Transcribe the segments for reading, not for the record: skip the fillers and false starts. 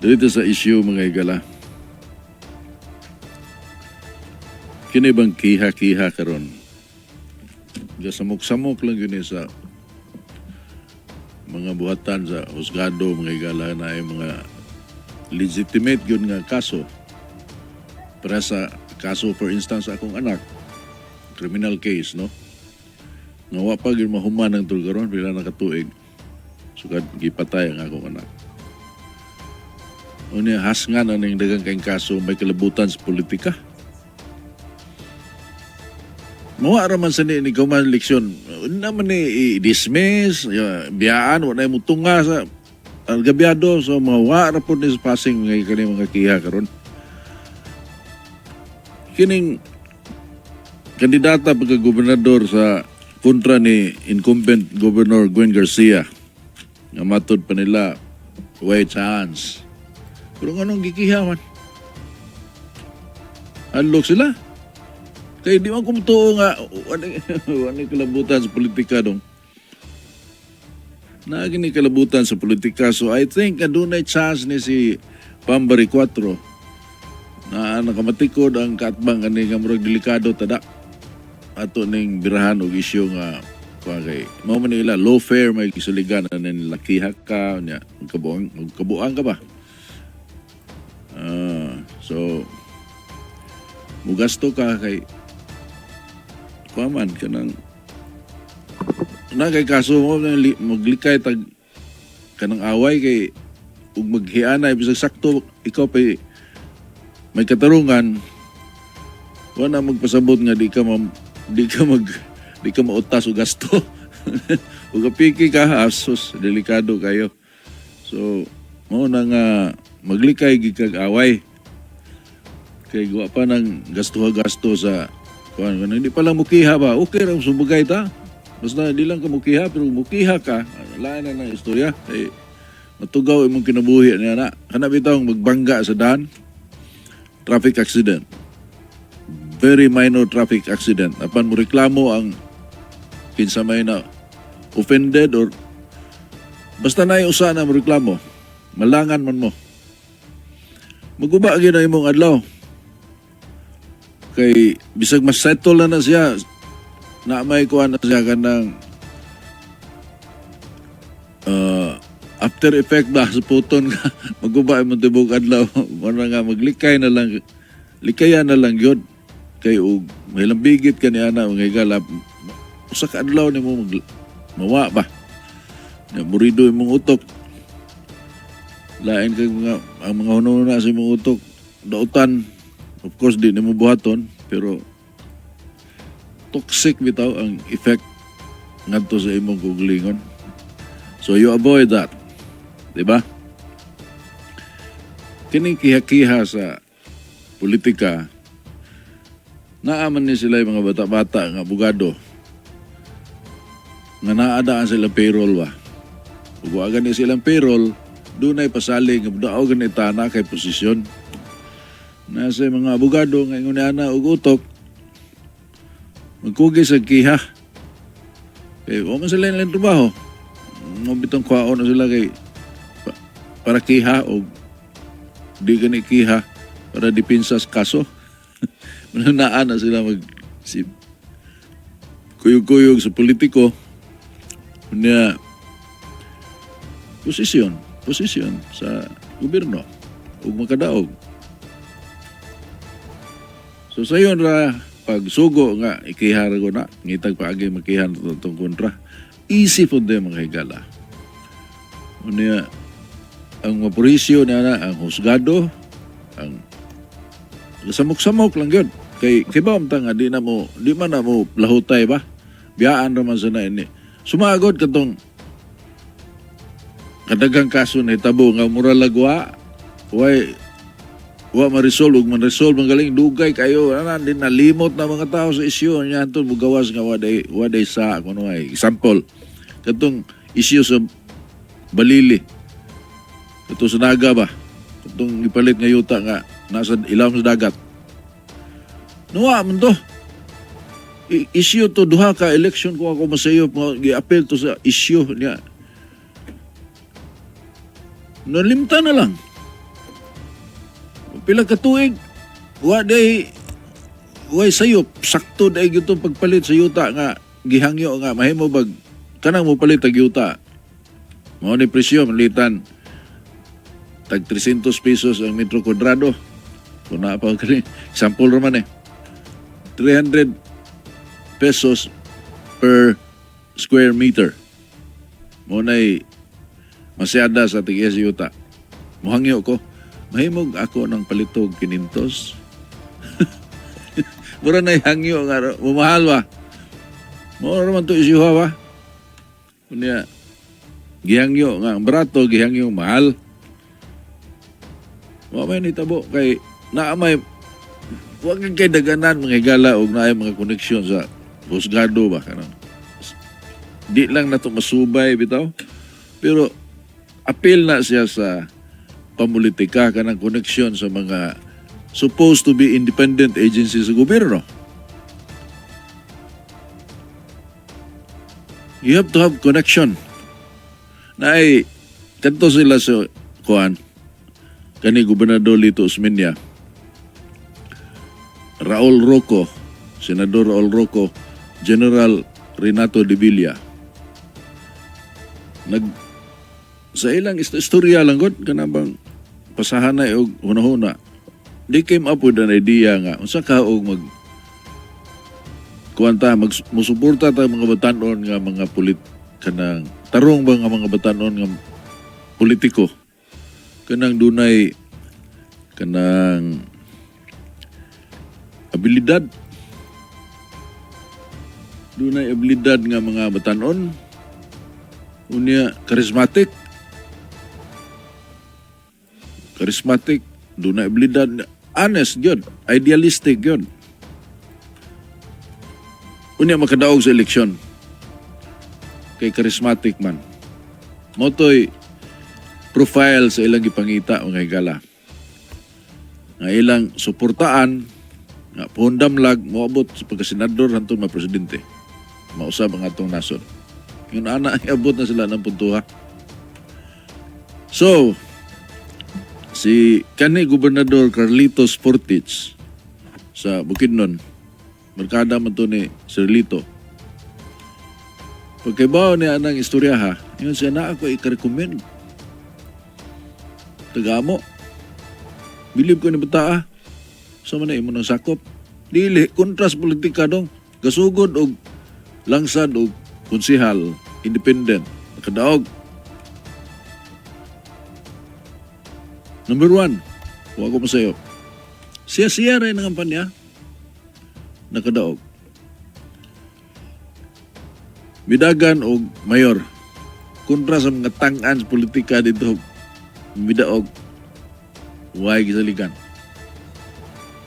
Dito sa issue, mga higala. Kini bang kiha-kiha karon? Gasamok-samok lang yun eh sa mga buhatan sa husgado, mga higala, na ay mga legitimate yun nga kaso. Para sa kaso, for instance, akong anak, criminal case, no? Nga wa pa gyud mahuman ang karon pila na katuig. Sukad gipatay ang akong anak. Unya hasngan aning daghang kayong kaso may kalabutan sa politika. Mawa ra man sa ni kauman leksyon. Una man ni i-dismiss, ya, biyaan, wa na mutunga sa algabyado, so mawa ra pud ni sa passing mga kani mga kiha karon. Kining kandidata pagka gobernador sa kontra ni incumbent Governor Gwen Garcia nga matud pa nila way chance. Pero nganong gikiha man? Unlock sila. Kaya di man kumutuo nga wala kalabutan sa politika dong. Naa ni kalabutan sa politika. So I think adunay chance ni si Pam Baricuatro na nakamatikod ang kaatbang kani nga murag delikado tada ato ning birahan og isyu nga kuha kay mao man nila lawfare, may gisuligan na nila kiha ka nya magkabuang magkabuang ka ba. Ah, so mugasto ka kay kuha man kanang na kay kaso mo maglikay tag kanang away kay ug maghianay bisag sakto ikaw pa may katarungan, wala magpasabot nga di ka mautas og gasto ug apiki ka. Asus, delikado kayo. So mao na nga maglikay gid kag away kay guwa pa ng gasto-gasto sa kuan. Kanang hindi pa lang mukiha ba, okay ra subugay ta, basta di lang ka mukiha. Pero mukiha ka, wala na ng istorya kay matugaw imong kinabuhi niya na kana bitaw magbangga sa daan, traffic accident, very minor traffic accident, apan mo reklamo ang kinsa may na offended or basta na usa na mo reklamo, malangan man mo, maguba gyud ang imong adlaw kay bisag mas settle na na siya na may kuan na siya kanang after effect ba sa puton ka, maguba imong tibok adlaw. Wala nga maglikay na lang, likayan na lang yun kay og mahilambigit ka ni ana, mga higala, usa ka adlaw nimo mag mawa ba. Nya murido imong utok, lain kay mga ang mga hununa sa imong utok dautan. Of course di nimo buhaton, pero toxic bitaw ang effect ngadto sa imong kaugalingon. So you avoid that, di ba? Kining kiha-kiha sa politika, naaman ni sila yung mga bata-bata nga abogado nga naadaan sila payroll ba. Ug wa gani silang payroll, dunay pasalig nga dao gani tana kay posisyon. Nasa mga abogado nga ingon ana og utok, magkugi sa kiha. Kay wa man sila ilang trabaho. Mo bitong kwaon na sila kay para kiha o di gani kiha para depensa sa kaso. Mananaan na sila mag si kuyog-kuyog sa politiko niya, posisyon, posisyon sa gobyerno ug makadaog. So sayon ra pagsugo nga ikiha ra ko na ngitag paagi makiha na itong kontra. Easy po din, mga higala. Unya ang mapurisyo na na ang husgado, ang samok-samok lang yun. Kay kay ba nga di na mo di man na mo lahutay ba? Biyaan ra man sa na ini. Sumagod katong kadaghang kaso na hitabo nga mura lagwa way wa ma-resolve ug man-resolve ang galing dugay kayo ana din nalimot na mga tao sa isyu nya anton mugawas nga waday sa kuno ay example katong isyu sa Balili kato sa Naga ba, katong gipalit nga yuta nga nasa ilawom sa dagat. Nuwa man to. Issue to duha ka election ko ako masayop nga gi-appeal to sa issue niya. Nalimtan na lang. Pila ka tuig wa day way sayop, sakto day gyud tong pagpalit sa yuta nga gihangyo nga mahimo bag kanang mopalit og yuta. Mao ni presyo malitan tag 300 pesos ang metro kwadrado. Kung naa pa kani example ra man eh. 300 pesos per square meter. Mao nay masyada sa tig sa yuta. Muhangyo ko, mahimog ako ng palitog 500. Mura na hangyo nga mumahal ba. Mao ra man to isyuha ba. Unya gihangyo nga ang barato, gihangyo mahal. Wa may nitabo kay naa may wa kay daganan mga higala og naay mga koneksyon sa husgado ba kanang di lang nato masubay bitaw, pero appeal na siya sa pamulitika kanang koneksyon sa mga supposed to be independent agencies sa gobyerno. You have to have connection. Naay kadto sila sa kuan kani Gobernador Lito Osmeña, Raul Roco, Senador Raul Roco, General Renato de Villa. Nag sa ilang istorya lang gud kanang bang pasahanay og hunahuna. They came up with an idea nga unsa ka og mag kuan ta, mag musuporta ta mga batanon nga mga pulit kanang tarong ba nga mga batanon nga politiko kanang dunay kanang abilidad, dunay abilidad nga mga batanon, unya charismatic, charismatic, dunay abilidad, honest gyud, idealistic gyud, unya makadaog sa eleksyon kay charismatic man. Mao toy profile sa ilang gipangita, mga higala, nga ilang suportaan nga puhon damlag moabot sa pagkasenador hantod ma-presidente, mausab ang atong nasod. Yun ana, iabot na sila ng puntuha. So si kani Gobernador Carlitos Fortich sa Bukidnon, barkada man to ni Sir Lito. Pagkaibaw niya anang istorya ha, yun siya na ako i-recommend. Tagamo. Bilib ko ni bataa. Sa man na imo ng sakop. Dili, kontras politika dong. Gasugod og langsad og konsihal, independent, nakadaog. Number 1, wa ko masayo. Siya-siya rin ang kampanya. Nakadaog. Midagan og mayor. Kontra sa mga tang-an sa politika dito, midaog, way gisaligan.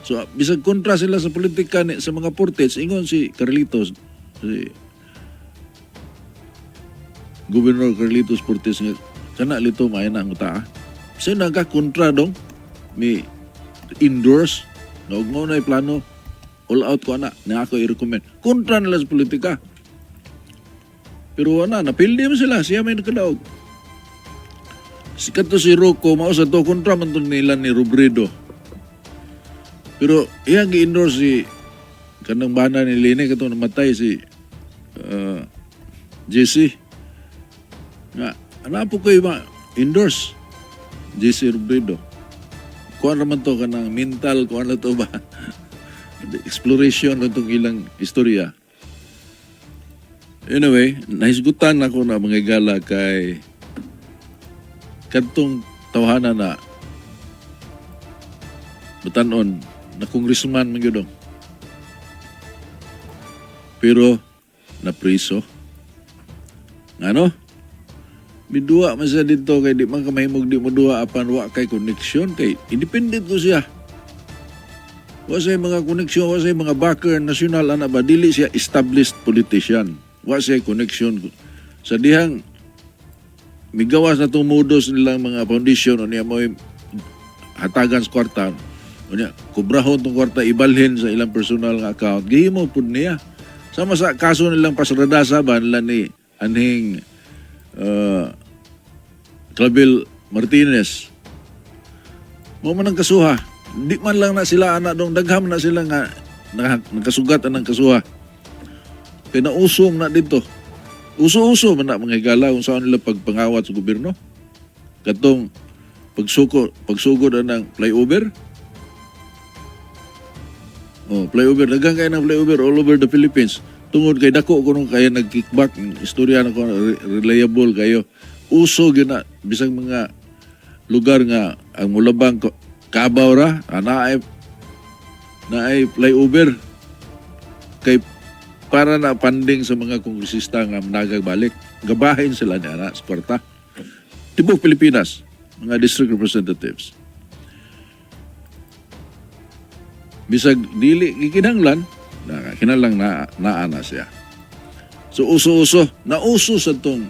So, bisag kontra sila sa politika ni, sa mga Fortich, ingon si Carlitos, si Governor Carlitos Fortich nga, kana Lito, maayo na ang utaa. So, nagka-kontra dong, mi endorse, na og mao na plano, all out ko ana, na ako i-recommend. Kontra nila sa politika. Pero ana, napildi mo sila, siya may nakadaog. Si kadto si Roco, mao sa to, kontra man to nila ni Robredo. Pero iyang gi-endorse si kanang bana ni Lene katong namatay si JC. Nga, ana po ko'y ma-endorse JC Robredo. Kuan raman to kanang mental, kuan na to ba? Exploration na itong ilang istorya. Anyway, nahisgutan ako na mga gala kay kadtong tawhana na batanon na congressman man gyud. Pero napriso. Ngano? Miduwa man siya dito kay di man ka mahimog di mo duwa apan wa kay connection kay independent ko siya. Wa siya mga connection, wa siya mga backer national ana ba, dili siya established politician. Wa siya connection sa dihang migawas na itong modus nilang mga foundation, unya mo hatagan sa kwarta, unya kubrahon tong kwarta, ibalhin sa ilang personal nga account. Gihimo pud niya sama sa kaso nilang pasradasa ba nila ni anhing Clavel Martinez. Mo man ang kasuha. Di man lang na sila ana dong, dagham na sila nga nakasugat anang kasuha. Kay nausong na dito. Uso-uso man na, mga higala, kung saan nila pagpangawat sa gobyerno. Katong pagsuko, pagsugod anang flyover. Oh, flyover, daghang kay ng flyover all over the Philippines. Tungod kay dako kuno kaya nag-kickback, istorya na ko, reliable kayo. Uso gyud na bisag mga lugar nga ang mulabang kabaw ra, ana ay naay flyover kay para na funding sa mga kongresista nga managag balik. Gabahin sila niya na sa kwarta. Tibok Pilipinas, mga district representatives. Bisag dili gikinahanglan, na kinahanglan na naa na siya. So uso-uso, nauso sa tong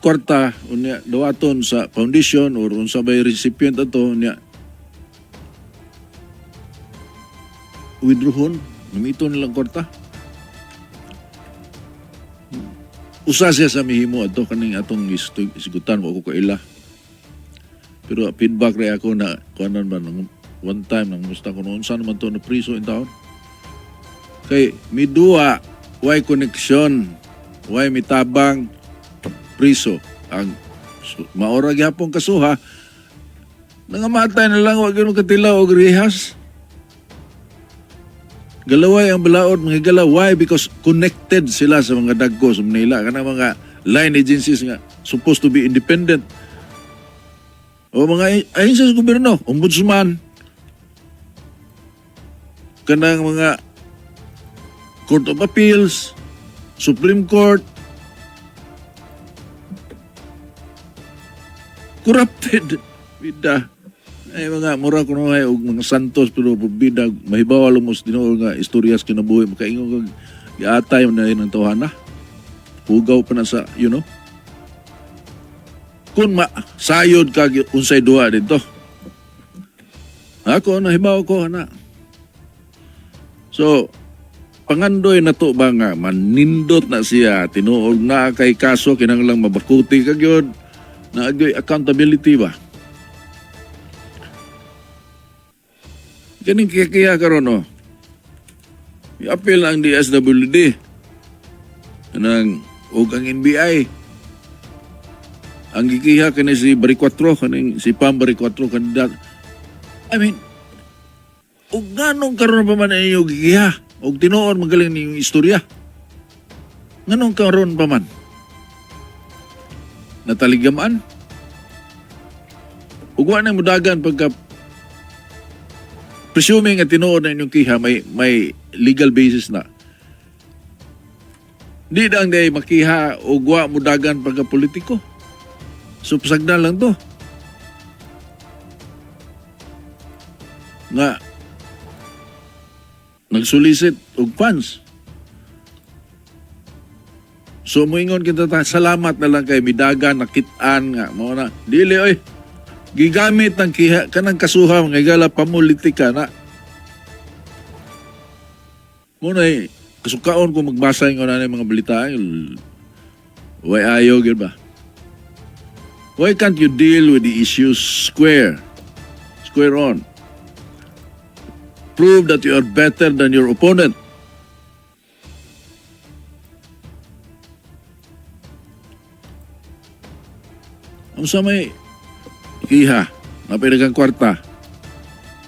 kwarta unya dawaton sa foundation or unsa bay recipient ato unya withdrawon, gamiton nilang kwarta. Usa siya sa mihimo ato kaning atong isgutan, wa ko kaila. Pero feedback rin ako na kuanan ba nang one time nang musta ko noon unsa naman to na priso in taon. Kay miduwa, way connection, way mitabang priso ang maora gyapon kasuha, nangamatay na lang, wa gyud katilaw og rehas. Galaway ang balaod, mga higala. Why? Because connected sila sa mga dagko sa Manila. Kanang mga line agencies nga supposed to be independent. O mga ahensya sa gobyerno, ombudsman, kanang mga Court of Appeals, Supreme Court, corrupted. Bida. Ay mga mura kuno ay og mga santos, pero bida mahibaw mo sa tinuod nga istorya sa kinabuhi, makaingon kag giatay na yun ang tawhana. Hugaw pa na sa. Kung ma sayod kag unsay duha dito. Ako nahibaw ko ana. So pangandoy na to ba nga manindot na siya, tinuod na kay kaso, kinahanglang mabakuti ka gyud na agyoy accountability ba. Kaning kiya karon, oh. I-appeal ang DSWD nang ug ang NBI. Ang gikiha kani si Baricuatro, kaning si Pam Baricuatro kandidat. I mean, ug nganong karon pa man inyo gikiha? Ug tinuod magaling ninyong istorya. Nganong karon pa man? Nataligaman? Ug wa na mudagan pagka presuming nga tinuod na inyong kiha, may legal basis na. Di dang day makiha og wa mudagan pagka politiko. So pasagdan lang to. Nga nagsolicit og funds. So moingon kita ta, salamat na lang kay midagan nakit-an nga mao na. Dili oy. Gigamit ang kiha kanang kasuha, mga higala, pamulitika na. Muna eh, kasukaon ko magbasa ingon na mga balita. Why ayaw gyud ba? Why can't you deal with the issues square? Square on. Prove that you are better than your opponent. Ang sa may kiha, napinagang kwarta.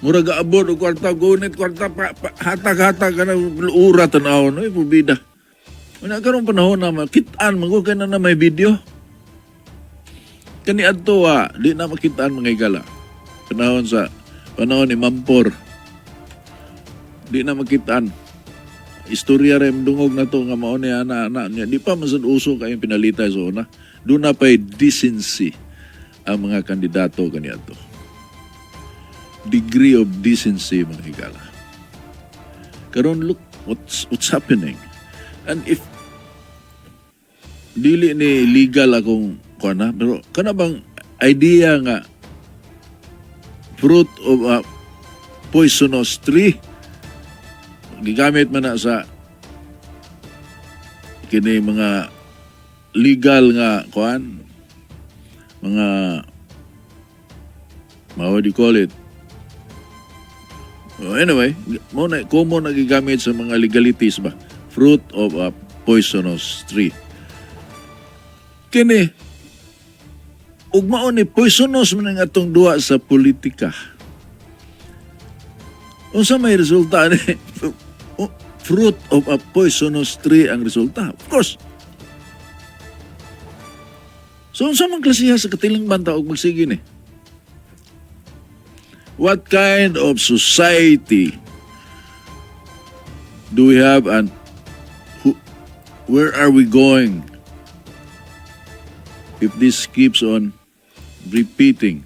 Mura gaabot og kwarta, gunit kwarta, pa, pa, hatag-hatag ka na, ura tanaw, no, pubida. Wala karon panahon na makitaan, magugay na na may video. Kani adto, di na makitaan, mga higala. Panahon ni Mampor. Di na makitaan. Istorya rin dungog na to nga mao ni ana ana niya. Di pa man sad uso kayong pinalitay sa una. Doon na pa'y decency ang mga kandidato kaniadto. Degree of decency, mga higala. Karon look what's happening. And if dili ni legal akong kuan na, pero kana bang idea nga fruit of a poisonous tree gigamit man na sa kini mga legal nga kuan, mga How do you call it? Well, anyway, mao na common na gigamit sa mga legalities ba? Fruit of a poisonous tree. Kini ug mao ni poisonous man ang atong duwa sa politika. Unsa may resulta ni? Fruit of a poisonous tree ang resulta. Of course. So unsa man klasiha sa katilingban ta og magsige ni? What kind of society do we have and where are we going if this keeps on repeating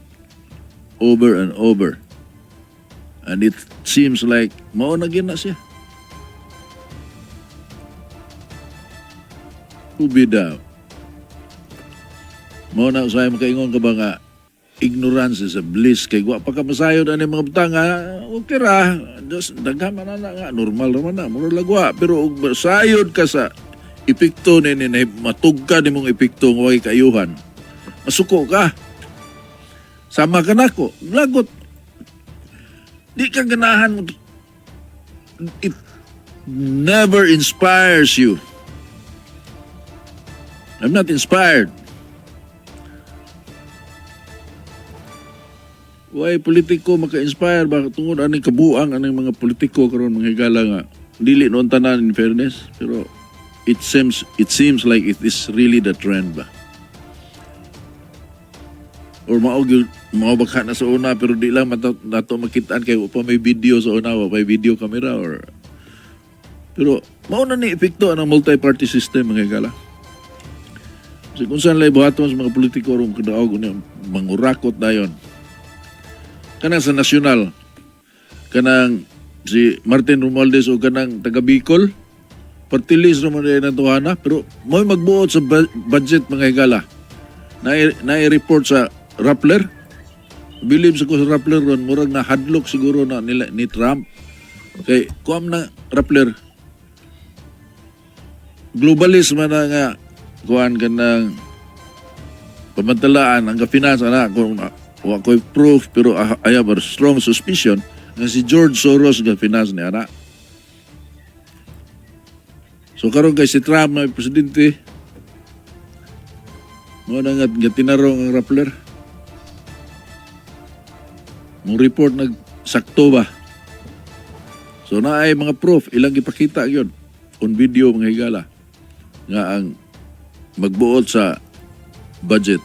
over and over? And it seems like mao na gyud na siya. Ubida. Mao na usahay makaingon ka ba nga ignorance is a bliss, kay wa pa ka masayod ani mga butang nga okay ra, just daghan man na nga normal ra man na, mura lagwa, pero og sayod ka sa epekto ni ni matug ka nimong epekto nga way kaayuhan, masuko ka, sama ka nako, lagot, di ka ganahan mo. It never inspires you. I'm not inspired. Why politiko maka-inspire ba tungod aning kabuang aning mga politiko karon, mga higala, nga dili noon tanan, in fairness, pero it seems like it is really the trend ba, or mao gyud, mao baka na sa una, pero di lang mato, nato makitaan kay wa pa may video sa una, wa pa may video camera or, pero mao na ni epekto ang multi-party system, mga higala. So, kung saan lay buhaton sa mga politiko ron kadaog unya mangurakot dayon kanang sa nasyonal, kanang si Martin Romualdez o kanang taga Bicol, party list naman din ang tuhana, pero mo'y magbuot sa budget, mga higala, na report sa Rappler. Believe sa ko sa Rappler ron, murag na hadlok siguro na nila ni Trump kay kuam na Rappler, globalist man na nga kuan, kanang pamantalaan ang finance ana. Kung wa ko'y proof, pero I have a strong suspicion nga si George Soros ga finance ni ana. So karon kay si Trump na presidente, mao na nga tinarong ang Rappler. Mo report nag sakto ba? So naay mga proof, ilang gipakita yun on video, mga higala, nga ang magbuot sa budget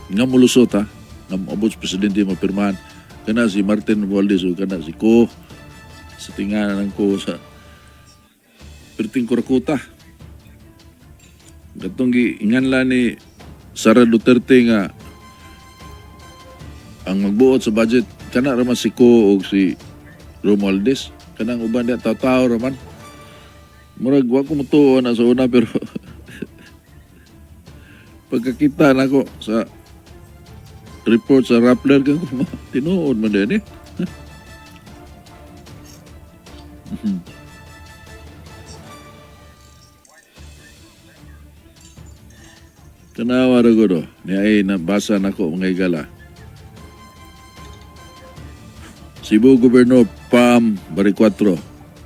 nga mulusot ha, nga moabot sa presidente mapirmahan, kana si Martin Romualdez o kana si Ko sa tinganan ng Ko sa perting kurakuta. Katong giinganla ni Sara Duterte nga ang magbuot sa budget kana raman si Ko o si Romualdez, kanang uban diya tao-tao raman. Murag wa ko motuo na sa una, pero pagkakita nako sa report sa Rappler ko, tinuod man din eh. Tanawa ra gud oh. Ni ay nabasa nako, mga higala. Cebu Governor Pam Baricuatro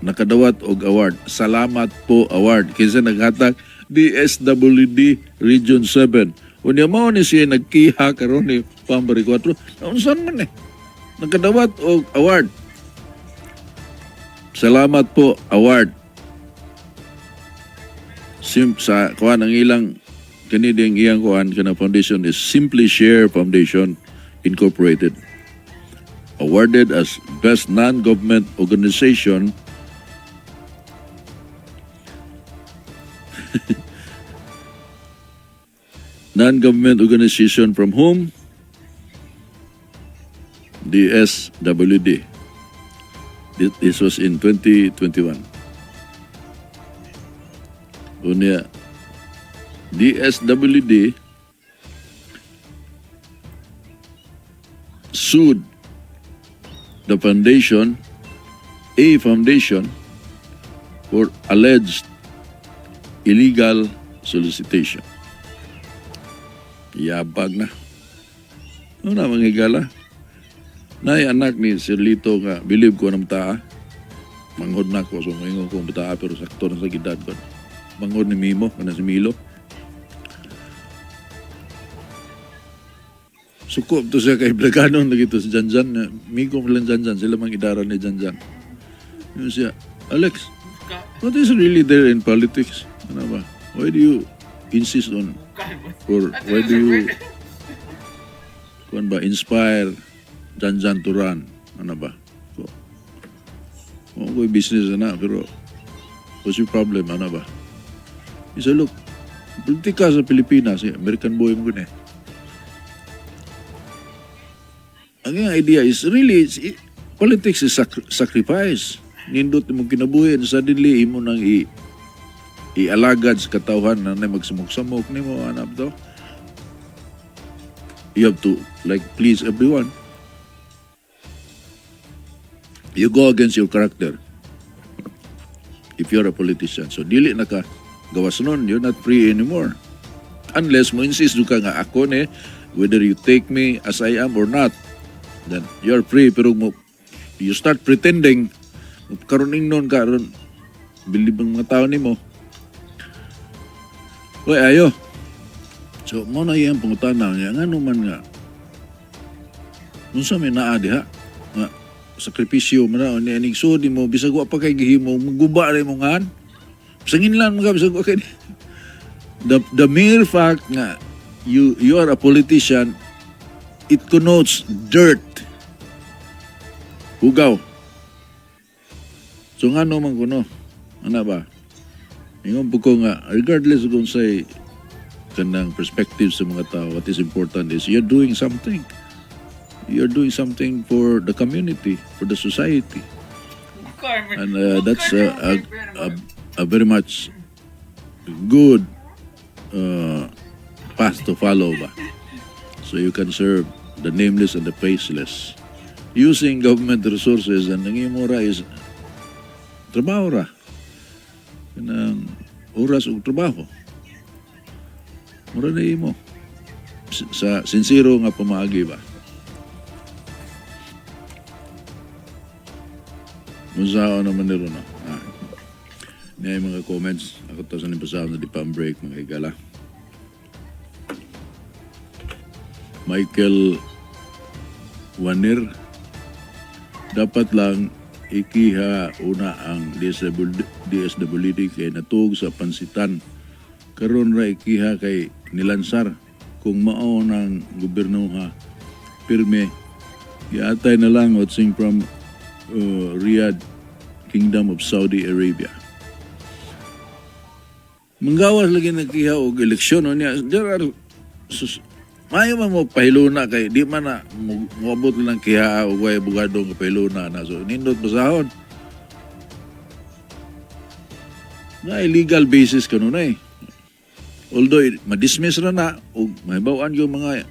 nakadawat og award. Salamat po award. Kinsa naghatag? DSWD Region 7. Unya mao ni siya nagkiha karon ni Pam Baricuatro. Naunsan man eh. Nakadawat og award. Salamat po award. Sim sa kuan ang ilang kani ding iyang kuan kana foundation is Simply Share Foundation Incorporated. Awarded as Best Non-Government Organization, non-government organization from whom? DSWD. This was in 2021. Unya, DSWD sued the foundation, a foundation, for alleged illegal solicitation. Yabag na. Ano na, mga higala? Nay anak ni Sir Lito nga believe ko ng taa. Manghod na ko, so moingon ko ang taa, pero sakto na sa gidad ko. Manghod ni Mimo, kana si Milo. Suko to siya kay Blaganon lagi to si Janjan. Migo mo lang Janjan, sila mang idara ni Janjan. Yun siya, "Alex, what is really there in politics? Ano ba? Why do you insist on, or why do you, kuan ba, inspire Janjan to run? Ano ba? So, mo ko'y business na, pero what's your problem? Ano ba?" He said, "Look, politika sa Pilipinas, eh, American boy mo eh. Ang iyang idea is really, politics is sacrifice. Nindot mo kinabuhi and suddenly imo nang ialagad sa katawhan na magsamok-samok nimo, anak to. You have to like please everyone. You go against your character if you're a politician. So dili na ka gawas nun, you're not free anymore. Unless mo insist ka nga ako ni, whether you take me as I am or not, then you're free. Pero mo you start pretending, karon ingnon ka ron, bilib ang mga tao nimo. Uy, ayo. So, mo na iyang pangutana niya, ngano man nga, unsa may naa diha, nga, sakripisyo man na, ni aning sudi mo, bisag wa pa kay gihimo, maguba rin mo ngan. Bisangin lang mga bisag wa kay the mere fact nga you are a politician, it connotes dirt. Hugaw. So ngano man kuno? Ano ba? Ingon po ko nga, regardless kung say kanang perspective sa mga tao, what is important is you're doing something. You're doing something for the community, for the society. And that's a very much good path to follow ba? So you can serve the nameless and the faceless using government resources, and ang imo ra is trabaho ra. Kanang oras og trabaho. Mura na imo. Sa sincero nga pamaagi ba? Musao naman nito no. Ah. Niya yung mga comments. Ako to sa nipasahon na di pa ang break, mga higala. Michael Wanir, dapat lang ikiha una ang DSWD, DSWD kay natuog sa pansitan. Karon ra ikiha kay nilansar. Kung mao ng gobyerno ha, pirme, giatay na lang. Watching from Riyadh, Kingdom of Saudi Arabia. Manggawas lagi nagkiha og eleksyon no niya. There are sus, maayo man mo pahiluna kay di man na moabot lang kiha og way abogado nga pahiluna na. So nindot basahon. Na legal basis kanunay. Although ma-dismiss ra na og mahibaw-an yung mga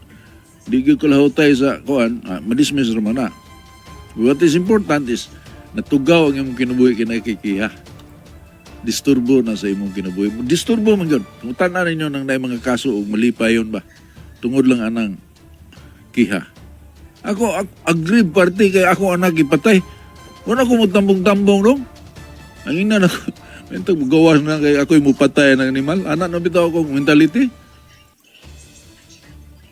di gyud kalahutay sa kuan, ma-dismiss ra man na. What is important is natugaw ang imong kinabuhi kinakikiha. Disturbo na sa imong kinabuhi. Disturbo man gyud. Kung tan-an ninyo nang naay mga kaso og malipayon ba, tungod lang anang kiha. Ako agree party kay ako anak ipatay. Wala ko mo tambong-tambong dong. Ang ina na ko. Mentag gawas na kay ako'y mupatay ng animal. Anak na bitaw akong mentality.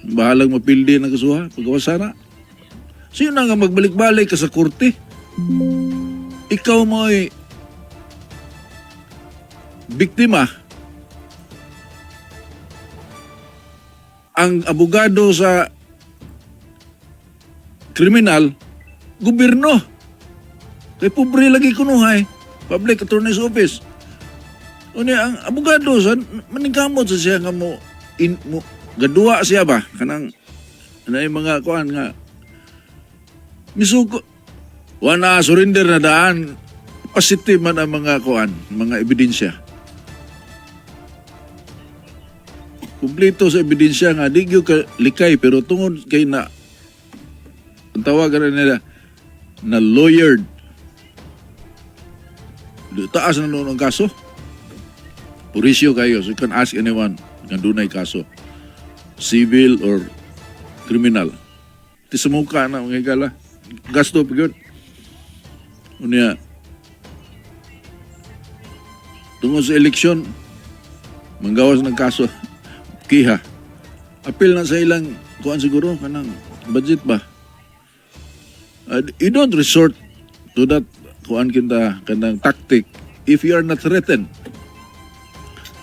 Bahalang mapildi ng kasuha. Pagawas sana. Sino na nga magbalik-balik ka sa korte? Ikaw mo'y biktima. Ang abogado sa kriminal, gobyerno. Kay pobre lagi kunuhay. Public Attorney's Office. Unya ang abogado sa maningkamot sa siya nga mo in, mo gaduwa siya ba kanang na yung mga kuan nga misuko wala, surrender na daan, positive man ang mga kuan, mga ebidensya, kumpleto sa ebidensya nga di gyud ka likay, pero tungod kay na ang tawagan na nila na lawyered, taas na noon ang kaso. Purisyo kayo. So you can ask anyone nga dunay kaso, civil or criminal. Ti sumuka na, mga higala. Gasto pa gyud. Unya, tungod sa eleksyon, manggawas ng kaso, kiha. Apil na sa ilang kuan siguro, kanang budget ba? You don't resort to that kuan kinta kanang tactic if you are not threatened.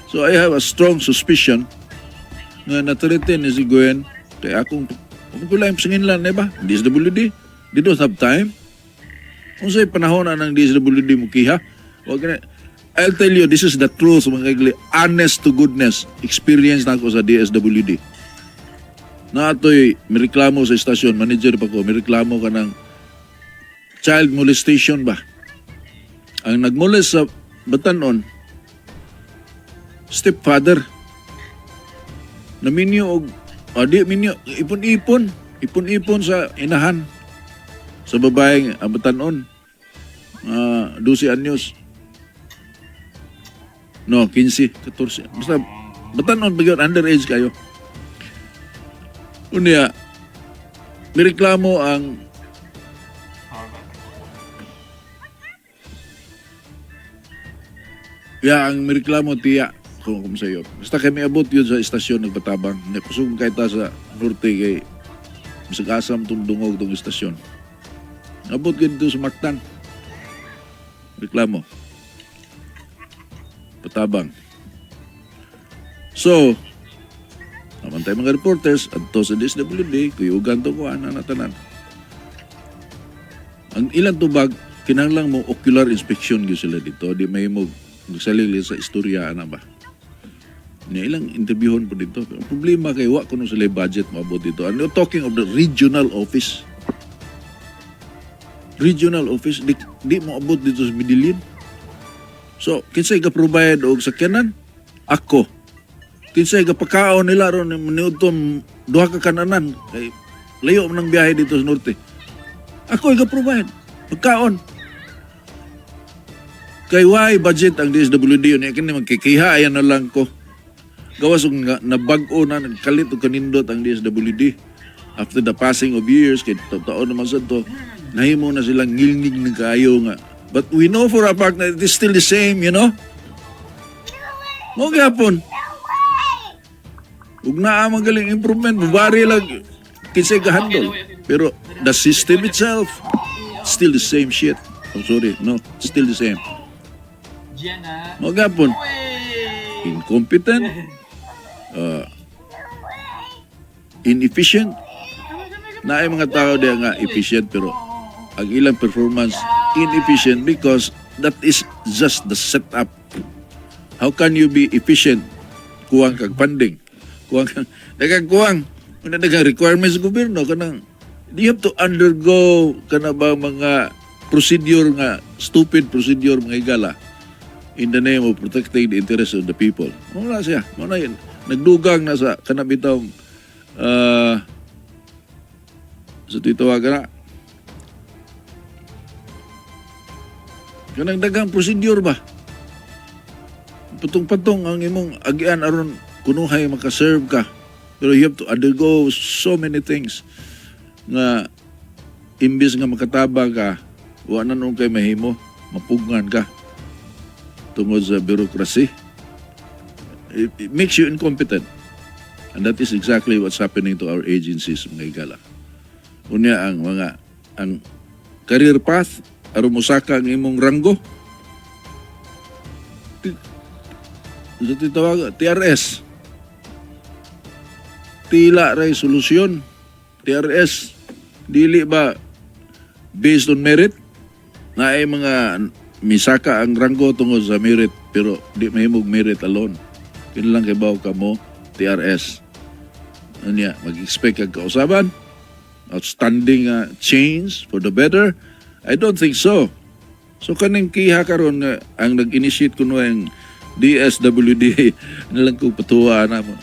So I have a strong suspicion nga na-threaten ni si Gwen kay akong kung ko lang panginlan, di ba? DSWD, they don't have time. Kung sa'y panahon na ng DSWD mo kiha, wag na. I'll tell you, this is the truth, mga kaigli. Honest to goodness, experience na ako sa DSWD. Na ato'y mireklamo sa istasyon, manager pa ko, mireklamo ka ng child molestation ba? Ang nagmolest sa batanon, stepfather. Naminyo og di minyo, ipon-ipon, ipon-ipon sa inahan sa babaeng ang batanon. 12 anyos. No, 15, 14. Basta batanon ba yun, underage kayo. Unya, mireklamo ang Ya, ang mireklamo tiya kung sa'yo. Basta kami abot yun sa istasyon nagpatabang. Kusog kay ta sa norte kay bisag asam tong dungog tong istasyon. Abot gyud dito sa Mactan. Reklamo. Patabang. So, naman tayo mga reporters, adto sa DSWD, kuyugan to ko, ana na tanan. Ang ilang tubag, kinahanglan mo ocular inspection gyud sila dito. Di may mo magsalig sa istorya, ana ba? Niya ilang interviewon po dito. Pero ang problema kay wa kuno sila budget moabot dito. And we're talking of the regional office. Regional office di, di mo abot dito sa Medellin. So, kinsay ga-provide og sakyanan? Ako. Kinsay gapakaon nila ron niudto duha ka kananan kay layo man ang biyahe dito sa norte. Ako ga-provide pagkaon. Kay why budget ang DSWD yun? Kini magkikiha, ayan na lang ko. Gawas og nga, nabag-o na, nagkalit og kanindot ang DSWD. After the passing of years, kay taon naman sa to, nahimo na silang ngilngig ng kaayo nga. But we know for a fact that it is still the same. Mo gyapon. Ug naa magaling improvement, bubari lang kinsay gahandol. Pero the system itself, still the same shit. I'm sorry, no, still the same. Gianna. Mo gyapon. Way! Incompetent, inefficient. Naay mga tao diya nga efficient pero ang ilang performance inefficient because that is just the setup. How can you be efficient? Kuwang kag funding. Kuwang kag daghang kuwang. Una daghang requirements sa gobyerno kanang you have to undergo kana ba mga procedure nga stupid procedure, mga higala, in the name of protecting the interests of the people. Mao na siya. Mao na yun. Nagdugang na sa kanang bitawng sa titawagan na kanang daghang procedure ba? Patong-patong ang imong agian aron kunuhay makaserve ka. Pero you have to undergo so many things nga imbis nga makatabang ka, wa na noon kay mahimo, mapugngan ka tungod sa bureaucracy. It makes you incompetent. And that is exactly what's happening to our agencies, mga higala. Unya ang mga ang career path aron mosaka ang imong ranggo. Sa titawag TRS. Tila ray solusyon. TRS dili ba based on merit? Naay mga misaka ang ranggo tungod sa merit pero di mahimog merit alone. Kinahanglan kay baw ka mo TRS. Unya, mag-expect kag kausaban? Outstanding change for the better? I don't think so. So kaning kiha karon nga ang nag-initiate kuno ang DSWD nalang ko patuwa na mo.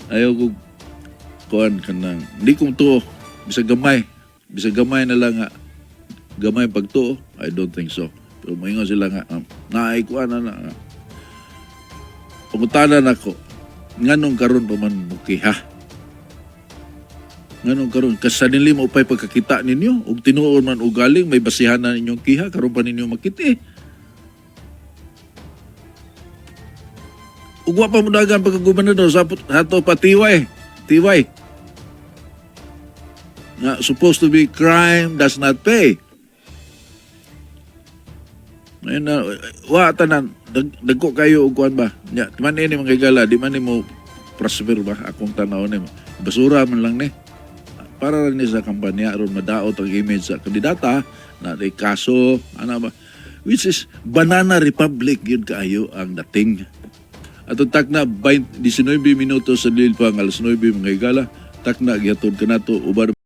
Ayaw ko kuan kanang hindi ko tuo bisag gamay. Bisag gamay na lang nga gamay pagtuo. I don't think so. Pero moingon sila nga naay kuan na na. Pangutana nako nganong karon pa man mukiha? Nganong karon kasanili mo pa'y pagkakita ninyo ug tinuod man ugaling may basihan na inyong kiha karon pa ninyo makita eh. Ug wa pa mo dagan pagka-gobernador sa hato pa tiway. Tiway. Nga supposed to be crime does not pay. Ngayon na, wa tanan, dagko kayo og kuan ba? Nya, man ini mga higala, di man ni mo prosper ba akong tanaw nimo. Basura man lang ni. Para rin ni sa kampanya aron madaot ang image sa kandidata na may kaso, ana ba? Which is banana republic yun kaayo ang dating. At ang takna 20 19 minuto sa dilil pa ang alas 9, mga higala, takna gihatod kanato uban.